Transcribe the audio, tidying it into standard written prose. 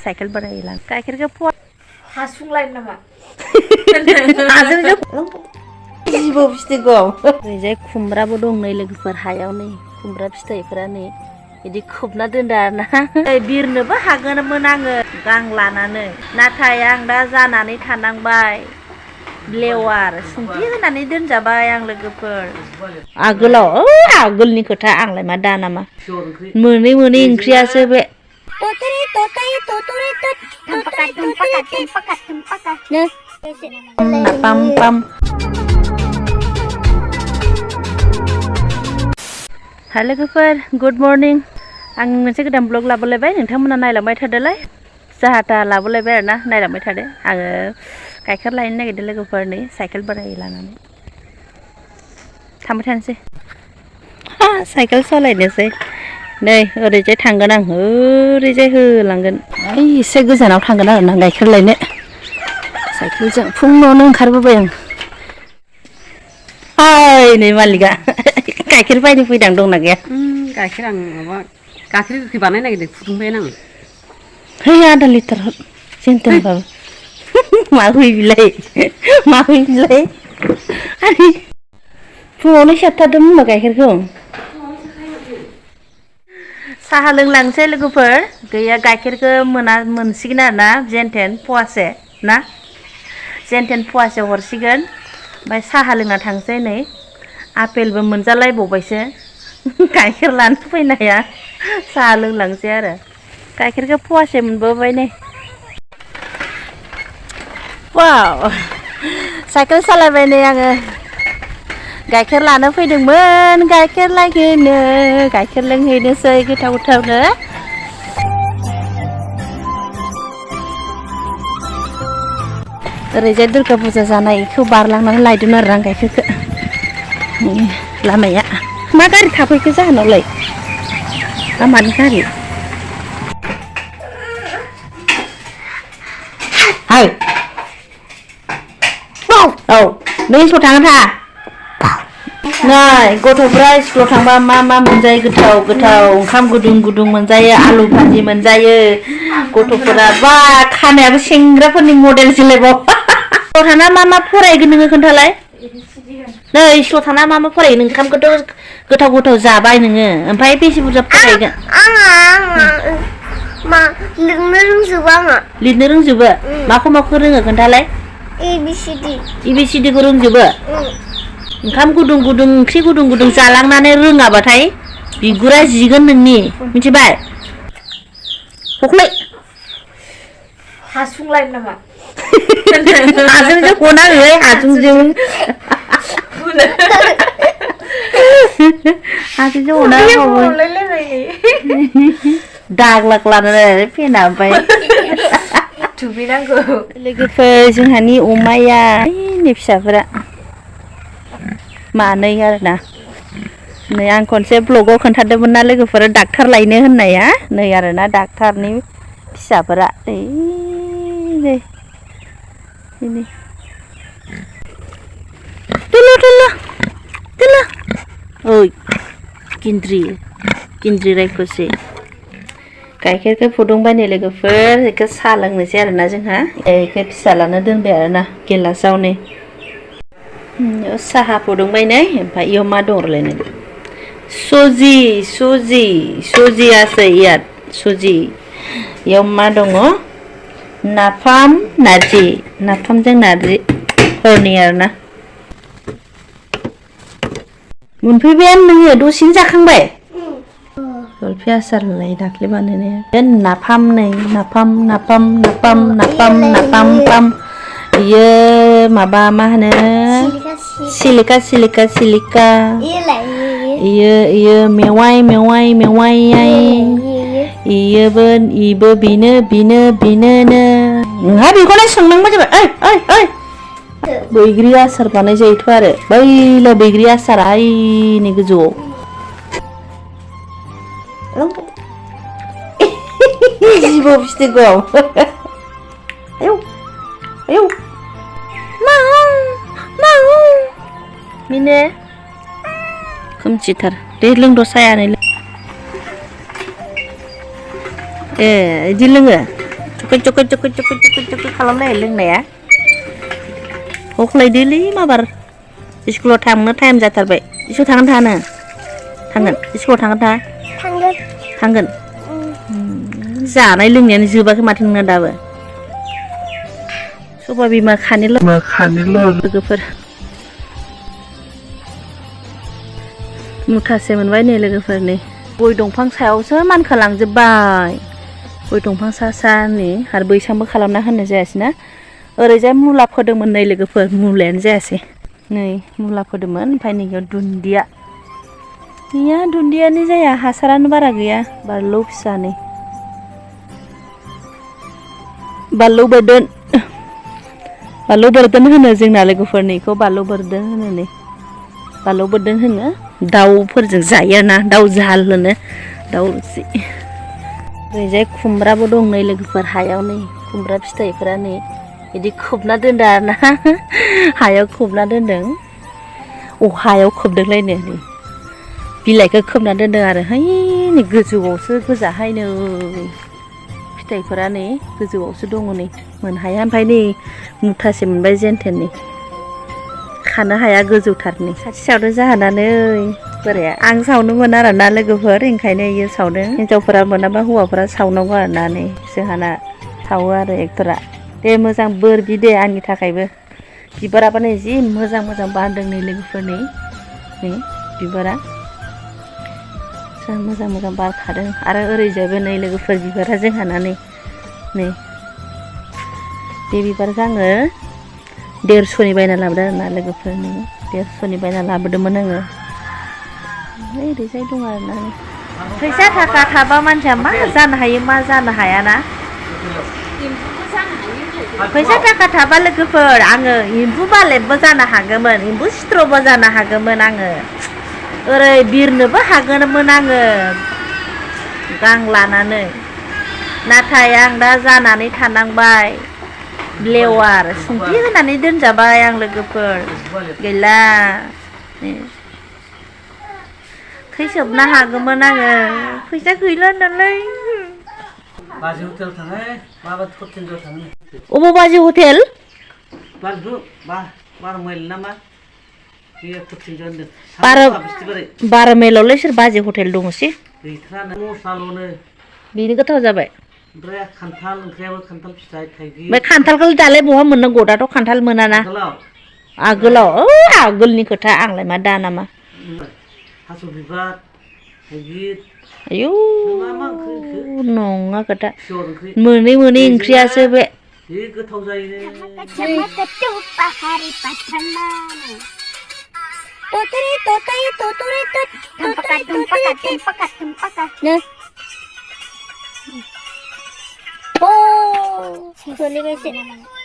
Cycle बानायलां गाइखेरखौ फुवा हासुंलाय नामा हाजों जिबौ फिथाइखौ ओरैजाय खुमब्राबो दं नै लोगोफोर हायाव नै खुमब्रा फिथाइफोरा नै बिदि खोबना दोनदो आरोना बिरनोबो हागोनमोन आङो गां लानानै नाथाय आं दा जानानै थानांबाय लेवार संख्रि होनानै दोनजाबाय आं लोगोफोर आगोलाव आगोलनि खोथा आंलाय मा दा नामा मोनै ओंख्रियासो बे पाम पाम हाय लोगोफोर गुड मर्निं आं मोनसे गोदान ब्लग लाबोलायबाय नोंथांमोना नायलांबाय थादोलाय जाहा ताहा लाबोलायबाय आरोना नायलांबाय थादो आङो गाइखेर लायनो नागिरदों लोगोफोरनि साइकेल बानाय लानानै थांबाय थानोसै साइकेल सालायनोसै नै ओरैजाय थांगोन आं ओरैजाय होलांगोन एसे गोजानाव थांगोन आरोना गाइखेर लायनो साइकेलजों फुङावनो ओंखारबोबाय आं हाय नै मालिका गाइखेर बायनो फैदां दंना गैया गाइखेर आं माबा गाइखेर गोखै बानायनो नागिरदों फुदुंबाय आं है आधा लिटार जेनथेनबाबो मा होयो बिलाय फुङावनो सेरथारदोंमोन होनबा गाइखेरखौ साहा लोंलांसै लोगोफोर गैया गाइखेरखौ मोनसिगोन आरोना जेनथेन फवासे ना जेनथेन फवासे हरसिगोन ओमफ्राय साहा लोंना थांसै नै आपेलबो मोनजालायबावबायसो गाइखेर लानो फैनाया साहा लोंलांसै आरो गाइखेरखौ फवासे मोनबोबाय नै वाव साइकेल सालायबाय नै आङो गाइखेर लानो फैदोंमोन गाइखेर लायहैनो गाइखेर लोंहैनोसै गोथावनो ओरैजाय दुर्गा फुजा जानायखौ बारलांनानै लायदोंमोन आरो आं गाइखेरखौ लामाया मा गारि थाफैखो जाहोनावलाय लामानि गारि हाय औ नों स्कुल थाङो था नै गथ'फ्रा स्कुलाव थांबा मा मोनजायो गोथाव ओंखाम गुदुं मोनजायो आलु भाजि मोनजायो गथ'फोरा बा खानायाबो सेंग्राफोरनि मडेल सोलायबाव स्कुलाव थांना मा फरायगोन नोङो खोन्थालाय नै स्कुलाव थांना मा फरायगोन ओंखामखौथ' गोथाव जाबाय नोङो ओमफ्राय बेसे बुरजा फरायगोन लिरनो रोंजोबो आङो लिरनो रोंजोबो माखौ रोङो खोन्थालाय एबिसिडि खौ रोंजोबो ओंखाम गुदुं ओंख्रि गुदुं जालांनानै रोङाबाथाय बिगुरा जिगोन नोंनि मिथिबाय हख्लै हासुंलाय नामा हाजोंजों गनाङो हाजोंजों दाग लानानै फेना ओमफ्राय दुगैनांगौ लोगोफोर जोंहानि अमाया नै फिसाफोरा मानै आरोना नै आं खनसे ब्लगाव खोन्थादोंमोन ना लोगोफोरा डाक्टार लायनो होननाया नै आरोना डाक्टारनि फिसाफोरा नै ओइ गिन्द्रि रायख'सै गाइखेरखौ फुदुंबाय नै लोगोफोर बेखौ साहा लोंनोसै आरोना जोंहा बेखौ फिसालानो दोनबाय आरोना गिलासाव नै साहा फुदुंबाय नै ओमफ्राय इयाव मा दंलायनो सुजियासो इयाद सुजि इयाव मा दङ नाफामजों नारजि हरनि आरोना मोनफैबायानो नोङो दसेनो जाखांबाय जलफि आसारलाय दाख्लै बानायनाया नाफाम बियो माबा मा होनो सिलिका इयो मेवाइ इबो बेनो नोंहा बेखौनो सोंनांगौ जाबाय ओइ बैग्रि आसार बानाय जायोथ' आरो बैला बैग्रि आसारा ओइनि गोजौआव जिबौ फिथाइखौ आयौ मिने खोमसिथार दे लोंद' सायानो ए इदि लोङो cukup खालामलायो लोंनाया हख्लायदोलै माबार स्कुलाव थांनो टाइम जाथारबाय स्कुलाव थांगोन थांगोन स्कुलाव थांगोन जानाय लोंनायानो जोबाखै माथो नोंना दाबो सबाय बिमा खानिल' लोगोफोर मुथासे मोनबाय नै लोगोफोर नै गय दंफां सायावसो मानखोलांजोब्बाय गय दंफां सा नै आरो बैसांबो खालामना होनो जायासैना ओरैजाय मुला फोदोंमोन नै लोगोफोर मुलायानो जायासै नै मुला फोदोंमोन ओमफ्राय नैयाव दुन्दिया गैया दुन्दियानो जाया हासारानो बारा गैया बानलु फिसा नै बानलु बोरदोन होनो जोंना लोगोफोरनिखौ बानलु बोरदोन होनो नै बानलु बोरदोन होनो दाउफोरजों जायो ना दाउ जाल होनो दाउ ओरैजाय खुमब्राबो दं नै लोगोफोर हायाव नै खुमब्रा फिथाइफोरा नै बिदि खोबना दोनदों आरो ना हायाव खोबना दोनदों हायाव खोबदोंलायनो नै बिलाइखौ खोबना दोनदों आरो है नै गोजौआवसो गोजाहायनो फिथाइफोरा नै गोजौआवसो दङ नै मोनहाया ओमफ्राय नै मुथासे मोनबाय जेनथेन नै खानो हाया गोजौथारनि साथि सावदों जाहाना नै बोराया आं सावनो मोना आरो ना लोगोफोर ओंखायनो इयो सावदों हिन्जावफोरा मोनाबा हौवाफोरा सावनांगौ आरो ना नै जोंहाना सावो आरो एक्टरा दे मोजां बोर बि दे आंनि थाखायबो बिबाराबो नै जि मोजां बारदों नै लोगोफोरनि नै बिबारा मोजां बारखादों आरो ओरैजायबो नै लोगोफोर बिबारा जोंहाना नै बे बिबारखौ आङो 150नि बायना लाबोदों आरोना लोगोफोर नै 150नि बायना लाबोदोंमोन आङो ओरैजाय दं आरोना फैसा थाखा थाबा मानसिया मा जानो हायो मा जानो हायाना फैसा थाखा थाबा लोगोफोर आङो एम्बु बालेबबो जानो हागौमोन एम्बु सिथ्रबो जानो हागौमोन आङो ओरै बिरनोबो हागौमोन आङो गां लानानै नाथाय आं दा जानानै थानांबाय लेवार संख्रि होनानै दोनजाबाय आं लोगोफोर गैला थैसोबनो हागौमोन आङो फैसा गैला नालाय बाजै हटेल थाङो माबा हटेल थाङो अबाव बाजै हटेल बार माइल नामा बे हटेल होनदों 12 माइलावलाय सोर बाजै हटेल दङसै गैथारानो मस्लाल'नो बेनो गोथाव जाबाय ओमफ्राय खान्थाल ओंख्रियाबो खान्थाल फिथाइ थाइगिर ओमफ्राय खान्थालखौ दालाय बहा मोननांगौ दाथ' खान्थाल मोनाना आगोलाव आगोलनि खोथा आंलाय मा दा नामा थास' बिबार थाइगिर आयौ मा ओंख्रि नङा खोथा मोनै ओंख्रियासो बे जि गोथाव जायो Oh, sorry guys.